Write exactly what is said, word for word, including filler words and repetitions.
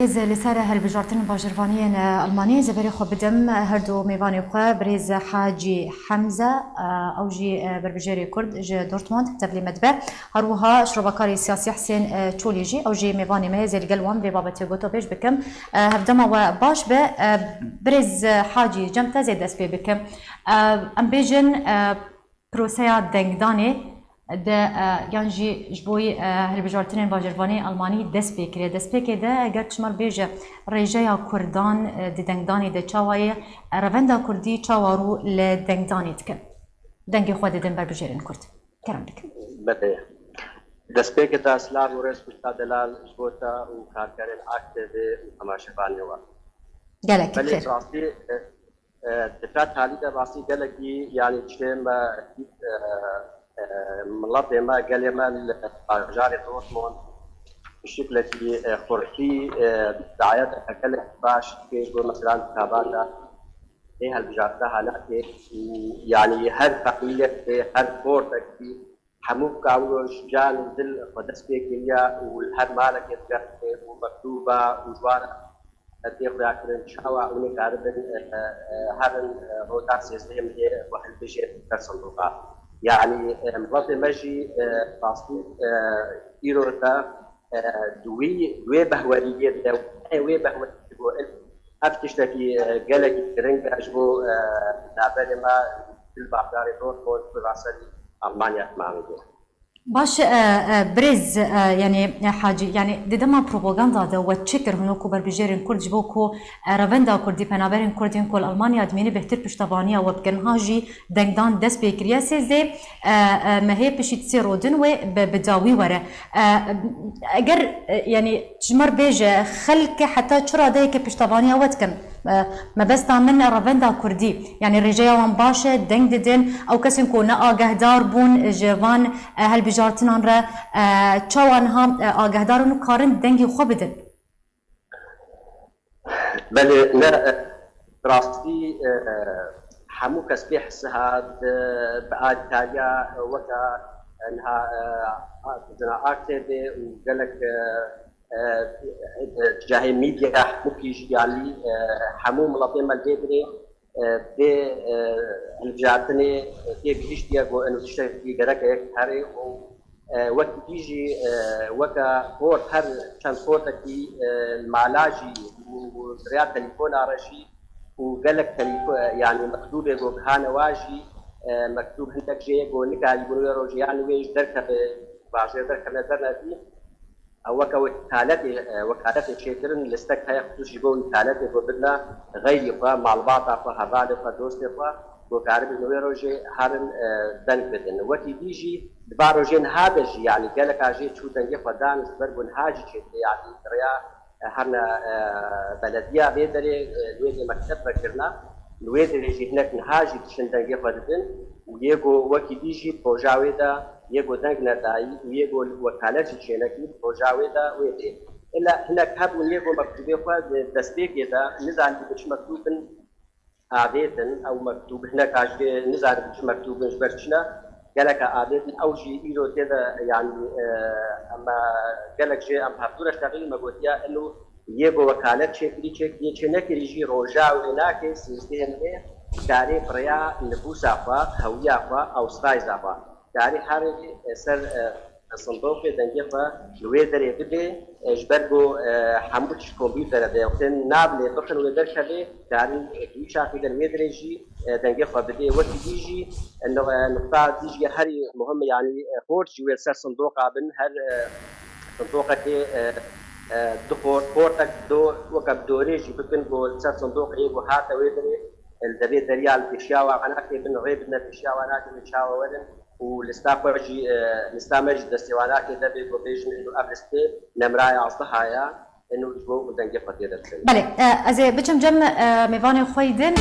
Ez li ser hilbijartin bajêrvaniyên, e, Almaniyê ez ê berê xwe bidim, e, her du mêvanê xwe, birêz Hacî Hemze, e, ew jî, e, berbijêrê Kurd ji Dortmund, tevlî me dibe. Her wiha şrovakarê siyasî Hisên, e, Çolî jî, ew jî mêvanê me ye, ez ê li gel wan vê babetê gotopêj bikim. E, hevdema we baş be, e, birêz Hacî, cem te zê dest pê bikim. E, em bêjin, e, proseya dengdanê de, e, yan jî ji bo, e, hilbijartinên bajêrvanî Almanî dest pê kiriye. Destpêkê de eger tu ji me re bêje rêjeya Kurdan, e, di dengdanê de çawa ye, e, revenda Kurdî çawa rû li dengdanê dike? Dengê xwe didin berbijêrên Kurd. Kerem bikin. Belê. Destpêkê de silav û rêz xweşa delal ji bo te û karkerên Ak T V û temaşevanê we. Gelek Belê, xêr. Rastî, e, E, di pêt halî de rastî gelekî, yanî çê me dît, e, e, miletê me, gelê me li bajarê Dortmund bi şiklekî, e, xurtî, e, dayeteke gelekî baş pêş bo, mesela, di kabata ê hilbijartina hanakê, yanî her feqîrekê, her portekî, hemû ka wilo ji can û dil xwe dest pê kiriye û li her malekê digere û mektûba û ji wan re tê xuyakirin, çawa hûn ê karibin, e, e, herin, e, rota sêzdehê mehê xwe hilbijêrin ser sindoqa. Yanî, e, miletê me jî, e, rastî, e, îro te, e, di wî, di wê behweriyê de, wê behweriyê de got, ev tiştekî, e, gelekî giring e ji bo, e, navberê me, li bajarê Dortmund, ku raserî Almanya temamî bû. Baş e, e, birêz, e, yanî, e, Hacî, yanî di dema propaganda de we çi kir hûn wekû berbijêrên Kurd ji bo ku, e, revenda Kurdî, penaberên Kurd yên ku li Almanya dimîne bêhtir piştevaniya we bikin? Ha jî dengdan dest pê kiriye sêzdeh, e, e, mehê piştî sê ro din wê bi, bi dawî were. E, eger, e, yanî ji me re bêje, xelk heta çi radeyeke piştevaniya we dikin? E, mebesta min revenda Kurdî, yanî rêjeya wan baş e, deng didin, ew kesên ku ne agehdar bûn ji van, e, hilbijartinan re, e, çawa niha, e, agehdar in û karin dengê xwe bidin? Belê, ne, e, rastî, e, hemû kes pê hisihat, e, bi alîkariya, e, weke, e, niha, e, a, dina Ak T V û gelek, e, e, e, cahê medya hemûkî jî, yanî, e, hemû miletê me li vê dirê, e, vê, e, hilbijartinê, e, tê gihiştiye ku eno tiştekî gerek e here û, e, wekî dî jî, e, weke xort, her çend xortekî, e, li mala jî û, û bi rêya telefona re jî û gelek telefo-, e, yanî mektûbê ku hane wa jî, e, mektûb hindek jê ku nikarîbûn wê rojê yan wê ji derkeve, bajêr derkevine dernevî, Ew weke wekaletê, e, wekaletê çêkirin, listek heye xisûs ji bo wekaletê ku bidine xeyrî xwe, malbata xwe, hevalê xwe, dostê xwe, ku karibin wê rojê herin, e, deng bidin. Wekî dî jî di van rojê niha de jî, yanî geleka jê çû dengê xwe dan, ji ber ku niha jî çêdibe, yanî rêya, e, herine, e, belediya vê derê, e, li wê dê mekteb vekirine, li wê derê jî hinek niha jî diçin dengê xwe didin û yê ku wekî dî jî di roja wê de yê ku deng nedayî û yê ku wekalet jî çênekî, di roja wê de wê tê. Ila hinek hebûn yê ku mektûbê xwe di destpêkê de nizanî bi çi mektûb bin avêtin, ew mektûb hineka jê nizanî bi çi mektûb bin, ji ber çi ne, geleka avêtin, ew jî îro tê de, yanî, e, em gelek jê em hevdû re şexî me gotiya, eno yê ku wekalet çêkirî, çêkirî, çê nekirî jî roja wê nake, sêzdehê mehê, karê bi rêya nifûsa xwe, hewiya xwe, Ausweisa xwe. Karî herî, e, ser, e, sindoqê dengê xwe li wê derê bidê, e, ji ber ku, e, hemû tişt kompîtere de, wextên nabinê bixin wê derkevê, karî, e, di wî çaxî de li wê derê jî, e, dengê xwe bidê. Wekî dî jî, e, nu-, e, nuqta dî jî herî muhim, yanî, e, xort jî wê li ser sindoqa bin, her, e, sindoqekê, e, e, du xort, xortek do-, weke bi dorê jî bikin ku li ser sindoqê yê ku hate wê derê, e, li devê derya li pêşiya wan nakê bin, rê bidine pêşiya wan nakê bin çawa werin û lista xwe jî, e, lista me jî destê wan nakê de bê ku bêjin ino ev listê nemra yazdeha ye, ino ji bo û dengê xwe tê de bidin. Belê, e, ez ê biçim cem, e, mêvanê xwe yî din.